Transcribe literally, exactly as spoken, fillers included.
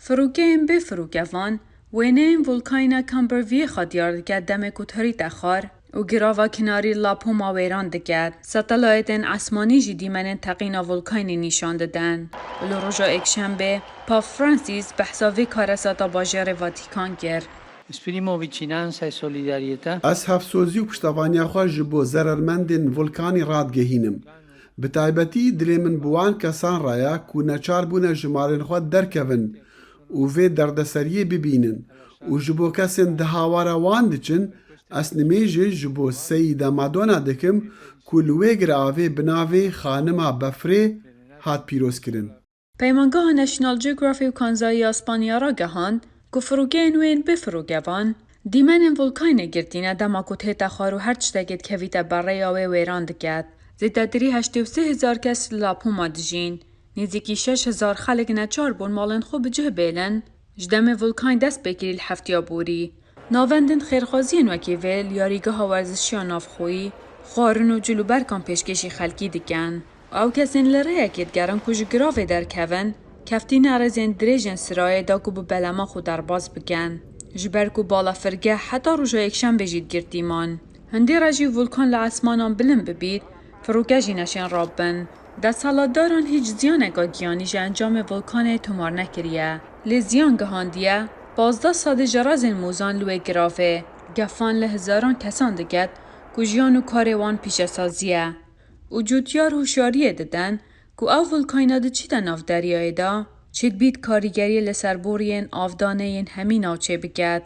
Firokeyên bê firokevan, wêneyên volkayna Camberviyê xwe diyar dike demê ku dihurîte xwar û girava kinarî La Poma wêran dike. Satelayetên esmanî jî dîmenên teqîna volkaynê nîşan didin. Û li roja êkşembê, Pap Francis behsa vê karesata bajêrê Vatîkan kir. Esprimo vicinanza e solidarietà. Ez hevsozî û piştevaniya xwe ji bo zerermendên volkanî radigehînim. Bi taybetî dilê min bi wan kesan re ye ku neçar bûne ji malên xwe derkevin û vê derdeseriyê bibînin û ji bo kesên di hawara wan diçin, ez nimêjê ji bo Seyîda Madonna dikim ku li wê giravê bi navê Xanima Befrê hat pîrozkirin. Peymangeha National Geography û Kanzayî ya Spanya ragehand ku firokeyên wê yên bê firokevan, dîmenên volkaynê girtîne dema ku dihête xwar û her tiştekê dikevîte berê ya wê wêran diket. Zêdetirî heştê û sê hezar kes li La Poma dijîn. Nêzîkî şeş hezar xelk neçar bûn malên xwe bi cih bêlin, ji demê volkayn dest pê kirî li heftiya borî. Navendên xêrxwaziyên wekî vê li yarîgeha werzişiya navxweyî, xwarin û cilûberkan pêşkêşî xelkî dikin. Ew kesên li rêyekê digerin ku ji giravê derkevin, keftîne rêzên dirêj ên sirayê da ku bi belema xwe derbas bikin. Ji ber ku balafirgeh heta roja yekşembê jî di girtî man. Hindî re jî volkan li esmanan bilind bibît, firoke jî neşên rabin. Desthilatdaran hîç ziyaneka giyanî ji encamê volkanê tomar nekiriye. Lê ziyan gihandiye pazdeh sedî ji rêzên mozan li wê giravê. Gefan li hezaran kesan diket ku jiyan û karê wan pîşesazî ye. Û cotiyar hişyariyê didin ku ev volkayna di çi de nav deryayê de, çêdibît karîgeriyê li ser boriyên avdanê yên hemî navçê biket.